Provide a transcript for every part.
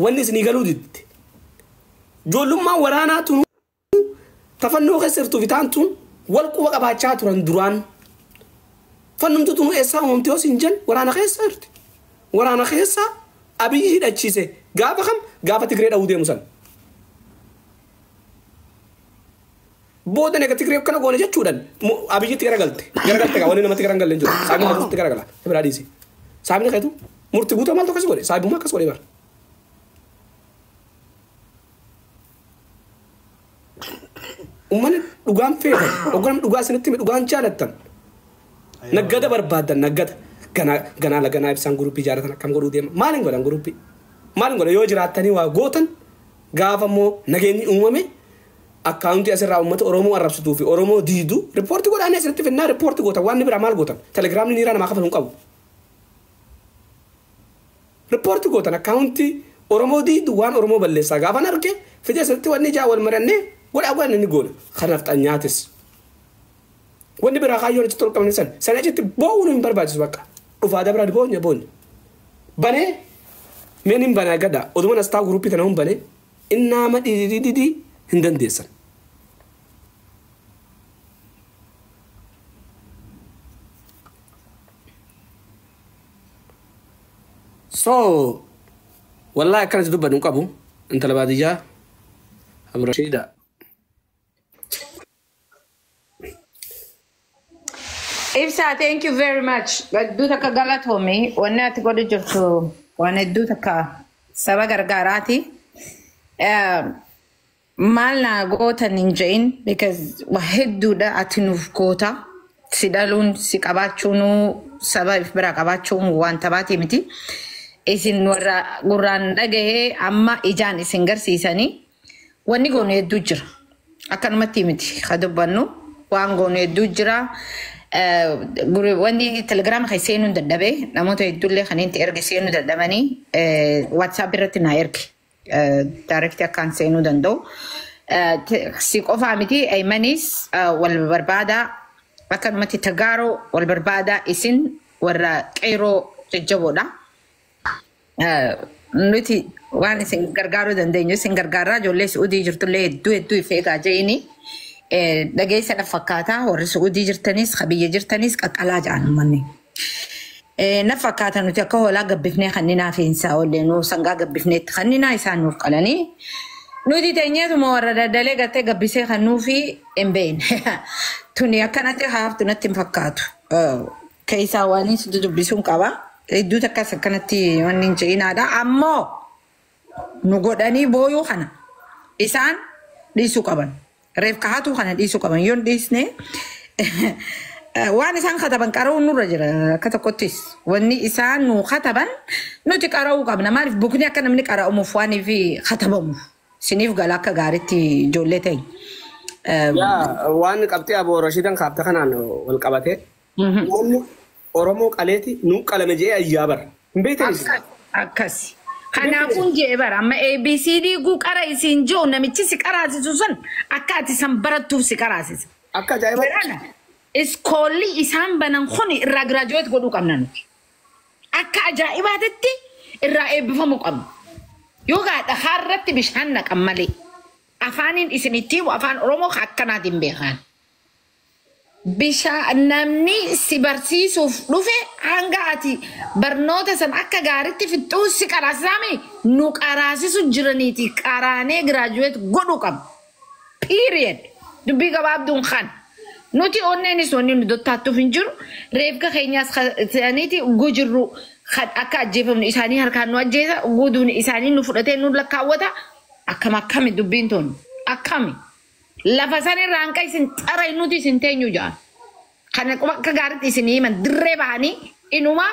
Wanni isinii galuu didde. Ijoollummaa waraanaa tunu tafannoo keessa jirtuu fi taantuun wal quba qabaachaa turan duraan. Fannumtu tunu eessaa uumamte yoo siin jennu waraana keessa jirti. Waraana keessa Abiyyi hidhachiise gaafa kam gaafa Tigree dha'uu deemu san. Booda eega Tigree akkana goone jechuudhaan Abiyyitti garagalte. Garagalte gaa wanni namatti garagalle hin jiru. Saabni keetu garagala. Biraa dhiisi. Saabni keetu murtii guutuu maaltu akkas godhe? Saabummaa akkas godhe bara. Uummanni dhugaan feetan, hogganam dhugaa isinitti hime dhugaan jaalattan. Naggada barbaaddan naggada. Ganaa ganaa laganaa ibsaan guruppii ijaarratan akkam godhuu deema. Maal hin godhan guruppii? Maal hin godhan yoo jiraattanii waa gootan gaafa immoo nageenyi uumame akkaawuntii asirraa uummata Oromoo arrabsituu fi Oromoo diidu riippoortii godhaanii asirratti finnaa riippoortii gootan waan biraa maal gootan telegiraamni niiraa namaa kafalu hin qabu. Riippoortii gootan akkaawuntii Oromoo diidu waan Oromoo balleessaa gaafan arge fidee asirratti wanni ijaa wal marannee godhaa godhan inni goona. Kanaaf xanyaatis. Wanni biraa kaayyoon achitti ol qabne san sana achitti boo'uun hin barbaachisu bakka. Dhufaa dabraa boonya boonya. Banee meen hin banaa gadha oduma nastaa guruppii tana hin banee innaama dhididididii hin dandeessan. So wallahi akkanatti dubbadhu hin qabu intala baadiyyaa Abdurashiida. Ibsa, thank you very much. Hedduu takka galatoomi. Wanni ati godhu jirtu waan hedduu takka saba gargaaraati. Maal naa gootan hin je'in because waa hedduudha ati nuuf goota. Si dhaluun si qabaachuun saba if bira qabaachuun waan tabaati miti. Isin warra gurraan dhagahee amma ijaan isin garsiisanii wanni goonu hedduu jira. Akkanumatti miti ka dubbannu waan goonu hedduu jira. Wanni telegiraama kan seenuu dadhabee namoota hedduullee kan inni erge seenuu dadhabanii WhatsApp irratti naa erge. Direct akkaan seenuu danda'u. Si qofaa miti Aymanis wal barbaadaa akkanumatti Tagaaroo wal barbaadaa isin warra qeeroo jajjaboodha. Nuti waan isin gargaaruu dandeenyu isin gargaaraa ijoollee Su'uudii jirtullee hedduu hedduu if eegaa je'ini. Dhageessa na fakkaata warri Su'uudii jirtanis ka biyya jirtanis qaqqalaa ja'an uummanni. Na fakkaata nuti akka hoolaa gabbifnee kanninaa feensaa oollee nuu sangaa gabbifneetti kanninaa isaan nuuf qalanii. Nuti teenyeetuma warra daldalee gartee gabbisee kan nuufi hin beekne. Tuni akkanatti haaftu natti hin fakkaatu. Keessaa waan hin dubbisuun qaba. Hedduu takkas akkanatti wanni hin je'inaadha. Ammoo nu godhanii booyuu kana isaan dhiisuu qaban. Reef kahatuu kana dhiisuu qaban. Yoo hin dhiisne waan isaan kataban qara'uun nurra jira akka tokkottis. Wanni isaan nu kataban nuti qara'uu qabna. Maaliif bukni akka namni qara'amuuf waan fi katabamuuf. Siniif gala akka gaariitti ijoollee ta'e. Yaa waan qabxee aboo Rashiidan kaafte kanaan wal qabatee uummanni Oromoo qaleeti nu qalame jedhee ayyaa bara. Hin beektan isin. Akkas. Kanaafuun jee bara amma ABCD guu qara isiin jiru namichi si qaraasisu sun akka ati san barattuuf si qaraasisa. Akka ajaa'ibaatti. Barana iskoolli isaan banan kun irraa giraajuweet godhuu qabna nuti. Akka ajaa'ibaatitti irraa eebbifamuu qabna. Yookaan dhahaa irratti bishaan naqan malee. Afaaniin isin itti himu afaan Oromoo akkanaatiin beekan. Bishaan namni si barsiisuuf dhufe hanga ati barnoota san akka gaariitti fixxuu si qaraasisaame nu qaraasisu jiraniiti qaraanee giraajuweet godhuu qabna. Period. Dubbii gabaabduun kan. Nuti onneenis wanni nu dottaattuuf hin jiru. Reefka keenyaas ta'aniiti gujirru akka ajjeefamnu isaanii harkaan nu ajjeesa. Guutuun isaanii nu fudhatee nu lakkaawwata. Akkam akkami dubbiin tun? Akkami? Lafa sanirraa hanqa isin xara nuti isin teenyu ja'an. Kana quba akka gaariitti isin himan dirree bahanii inuma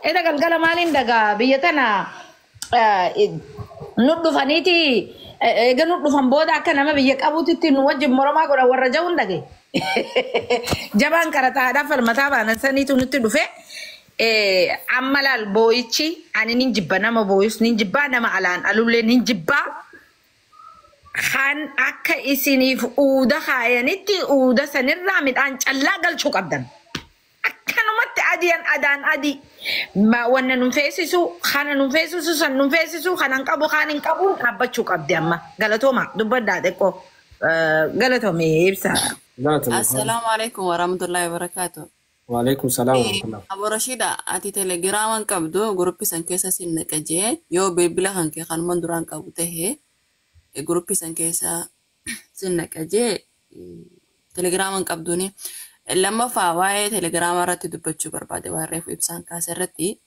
eda galgala maaliin dagaa biyya tana nu dhufaniiti eega nu dhufan booda akka nama biyya qabuutitti nu wajjin moromaa godhan warra ja'uun dhage. Jabaan qarataadhaaf falmataa baanan saniitu nutti dhufe. Amma laal boo'ichi ani nin jibba nama boo'us nin jibbaa nama alaan alullee nin jibbaa. Kan akka isiniif uuda kaayanitti uuda sanirraa midhaan callaa galchuu qabdan. Akkanumatti Adiyan adaan adii. Wanna nun feesisu, kana nun feesisu, san nun feesisu, kanan qabu, kaan hin qabuun dhaabbachuu qabdi amma. Galatooma dubbaddaa xiqqoo. Galatoome ibsa. Galatoome. Assalaamu alaikum warahmatullahi wabarakatuh. Waalaikum salaam warahmatullah. Abu Rashida, ati telegiraaman qabdu guruppii san keessa sin naqa jee yoo bilbila kan kee kanuman duraan qabu tahe guruppii san keessa sin naqa jee telegiraaman qabduuni. Lammaffaa waa'ee telegiraama irratti dubbachuu barbaade waan reefu ibsaan kaase irratti.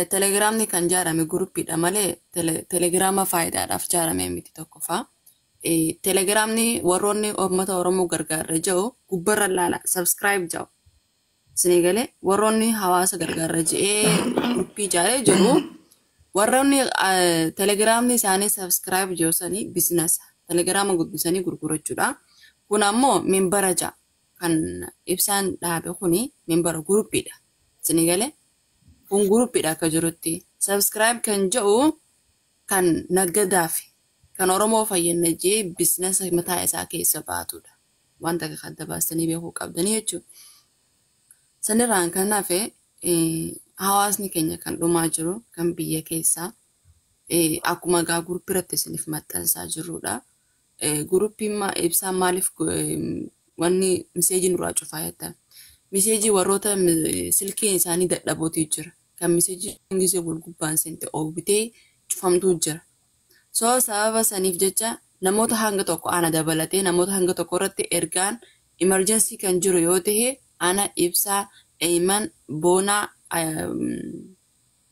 Telegiraamni kan jaarame guruppiidha malee telegiraama faayidaadhaaf jaarame miti tokkoffaa. Telegiraamni warroonni uummata Oromoo gargaarra jiru gubbarra laala subscribe jedhu. Isinii galee warroonni hawaasa gargaarra jedhee guruppii ijaaree jiru warroonni telegiraamni isaanii subscribe jiru sanii bizinasa telegiraama guddisanii gurgurachuudha. Kun ammoo minbara ja'a kan ibsaan dhaabe kuni minbara guruppiidha. Isinii galee kun guruppiidha akka jirutti subscribe kan jedhu kan naggadaafi kan Oromoo fayyadna jee bizinasa mataa isaa keessa baatudha. Wanta akka adda baastanii beekuu qabdanii jechuudha. Sanirraan kan hafe hawaasni keenya kan dhumaa jiru kan biyya keessaa akkuma gaa guruppii irratti isiniif maxxansaa jirrudha. Guruppiin ibsaan maaliif wanni miseejii nurraa cufaa jettan. Miseejii warroota silkiin isaanii dadhabootu jira. Kan miseejii gisee wal gubbaan seente oobitee cufamtuu jira. So sababa saniif jecha namoota hanga tokko ana dabalatee namoota hanga tokko irratti ergaan emergency kan jiru yoo ta'e ana ibsaa Eeyiman Boonaa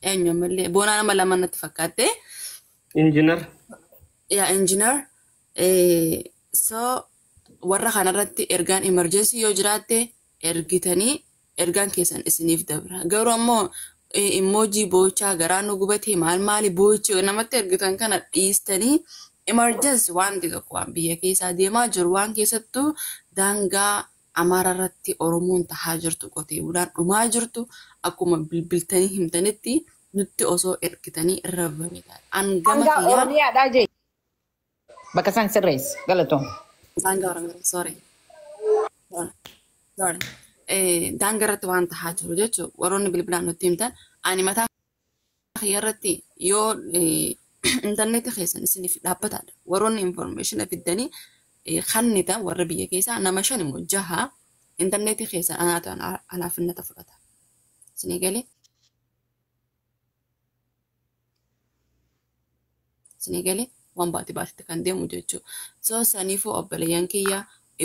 eenyu ammallee Boonaa nama lama natti fakkaatte. Injiinar. Yaa injiinar. So warra kanarratti ergaan emergency yoo jiraatte ergitanii ergaan keessan isiniif dabra. Garuu ammoo immoojii boochaa garaa nu gubatee maal maali boochii namatti ergitan kana dhiistanii emergency wanti tokko waan biyya keessaa deemaa jiru waan keessattuu daangaa Amaara irratti Oromoon tahaa jirtu qotee bulaan dhumaa jirtu akkuma bilbiltanii himtanitti nutti osoo ergitanii irra bareedaadha. An gama Daangaa kiyyaa Oromiyaadhaa jee. Bakka isaan sirreessi. Galatoome. Daangaa Oromiyaa, sorry. Sorry. Daangaa irratti waan tahaa jiru jechuun warroonni bilbilaan nutti himtan ani mataa kiyya irratti yoo intarneetii keessan isiniif dhaabbataadha. Warroonni information fiddanii kannita warra biyya keessaa nama 5 immoo 6 intarneetii keessan anaatu alaafinnata fudhata. Isinii galee? Isinii galee waan baati baatitti kan deemu jechuudha. So saniifuu obboleeyyan kiyya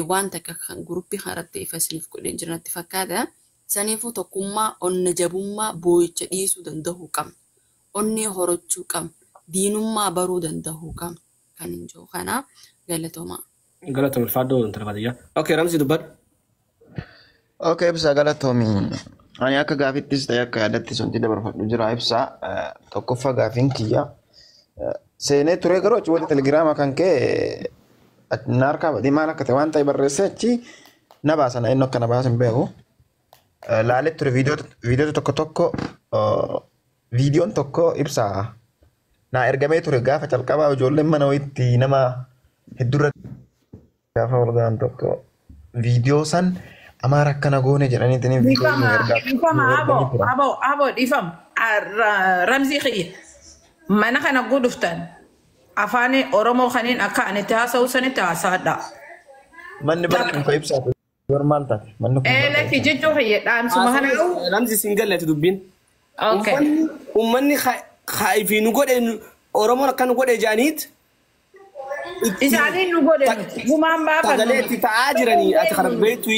waan takka kan guruppii kanarratti ifa isiniif godheen jiranatti fakkaata. Saniifuu tokkummaa onna jabummaa boo'icha dhiisuu danda'uu qabna. Onnee horachuu qabna. Diinummaa baruu danda'uu qabna. Kan hin jiru kana galatoomaa. Galatoome ulfaadhoo intala baadiyyaa. Okay, Ramsi dubbadhu. Okay, ibsa galatoomi. Ani akka gaafittis ta'e akka yaadattis wanti dabarfadhu jira ibsa. Tokkoffaa gaafiin kiyya. Seenee ture garuu achi wanta telegiraama kan ka'e na harkaa badii maal akka ta'e waan ta'e barreessee achi na baasan inni akka na baasan hin beeku. Laalee ture viidiyoota tokko tokko viidiyoon tokko ibsa naa ergamee ture gaafa calqabaa ijoolleen mana wayitti nama hedduurra gaafa wal ga'an tokko viidiyoo san Amaara akkana goone jedhaniitiin viidiyoo nu Dhiifama, ergaa dhiifama, nu aboo, erganii turan. aboo, aboo, dhiifama. Ramzii kiyya. Mana kana guduftan afaan Oromoo kaniin akka ani itti haasa'u sanitti haasa'adha. Manni bara kun ka ibsaatu bar maal taate? Manni kun Ee bar ka lakki ibsaatu. jechuu kiyya dhaamsuma kana. Ramsi siin galleeti dubbiin. Okay. Uummanni kaa'ifii nu godhe Oromoon akka nu godhe jedhaniit Isaaniin nu godhe nuti. Gumaan baafannu sagalee nuti. itti ta'aa jiranii ati kana beektu.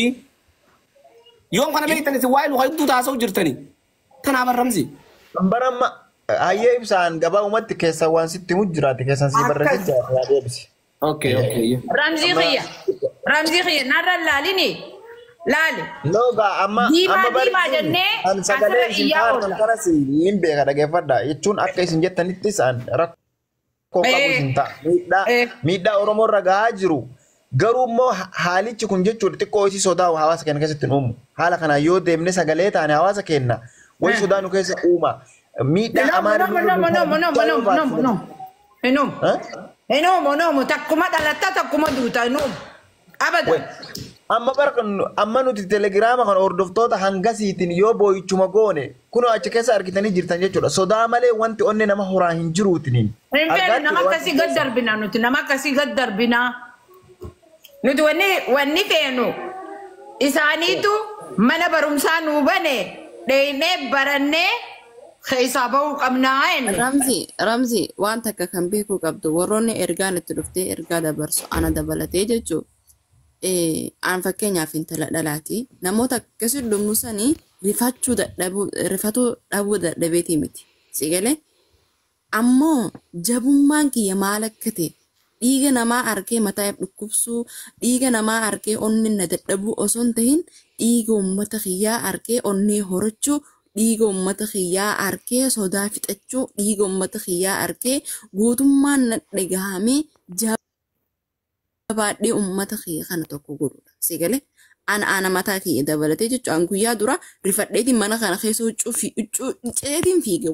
Yoom kana beektan isin waa'ee nu hedduu taasisuu jirtanii. Kanaaf Ramsi. Bara amma hayyee ibsaan gabaabumatti keessaa waan sitti himu jiraate keessaan sii barreessee jiraate yaa deebisi. Okay, okay. Ramzii kiyya. Ramzii kiyya narra laalini. Laali. Looga amma Diimaa amma bari diimaa kun jennee an sagalee asirra isin iyyaa taartan oolla. kanas hin beeka dhageeffadha jechuun akka isin jettanittis an rakkoo qabu isin ta'a. Miidhaa miidhaa Oromoo irra gahaa jiru. Garuu immoo haalichi kun jechuudha xiqqoo isii sodaa hawaasa keenya keessatti hin uumu. Haala kanaan yoo deemne sagalee taane hawaasa keenya wayi sodaa nu keessa uuma. Miidhaa No, Amaarri no, nurra no, no, guddaa no, guddaa no, yoo no, baate. no. Hinum. Hinum, hinum. Takkuma dhalatta takkuma duuta hinum. Wai Abadan. Amma bara amma nuti telegiraama kan hordoftoota hangasiitiin yoo boo'ichuma goone kunoo achi keessa argitanii jirtan jechuudha. Sodaa malee wanti onni nama horaa hin jiruutiniin. Hin Argaa feenu nama jirra waan akkasii gad darbina nuti nama akkasii gad darbina. Nuti wanni feenu isaaniitu mana barumsaa nuu bane dheeynee barannee keessaa bahuu qabnaa jenne. Ramzi, Ramzi, waan takka kan beekuu qabdu warroonni ergaan itti dhuftee ergaa dabarsu ana dabalatee jechuudha. Aan fakkeenyaaf intala dhalaati. Namoota akkasii dhumusanii rifachuu dadhabuu, rifatuu dhabuu dadhabeetii miti. Si galee? Ammoo jabummaan kiyya maal akka ta'e dhiiga namaa arkee mataa dhukkubsuu, dhiiga namaa arkee onni na dadhabuu osoo hin tahin dhiiga uummata kiyyaa arkee onnee horachuu, dhiiga uummata kiyyaa arkee sodaa fixachuu, dhiiga uummata kiyyaa arkee guutummaan na dhagahamee jabaadhee uummata kiyya kana tokko godhudha. Si galee? Ana ana mataa kiyya dabalatee jechuun guyyaa dura rifadheetiin mana kana keessa huccuu fi huccuu ceetiin fiige.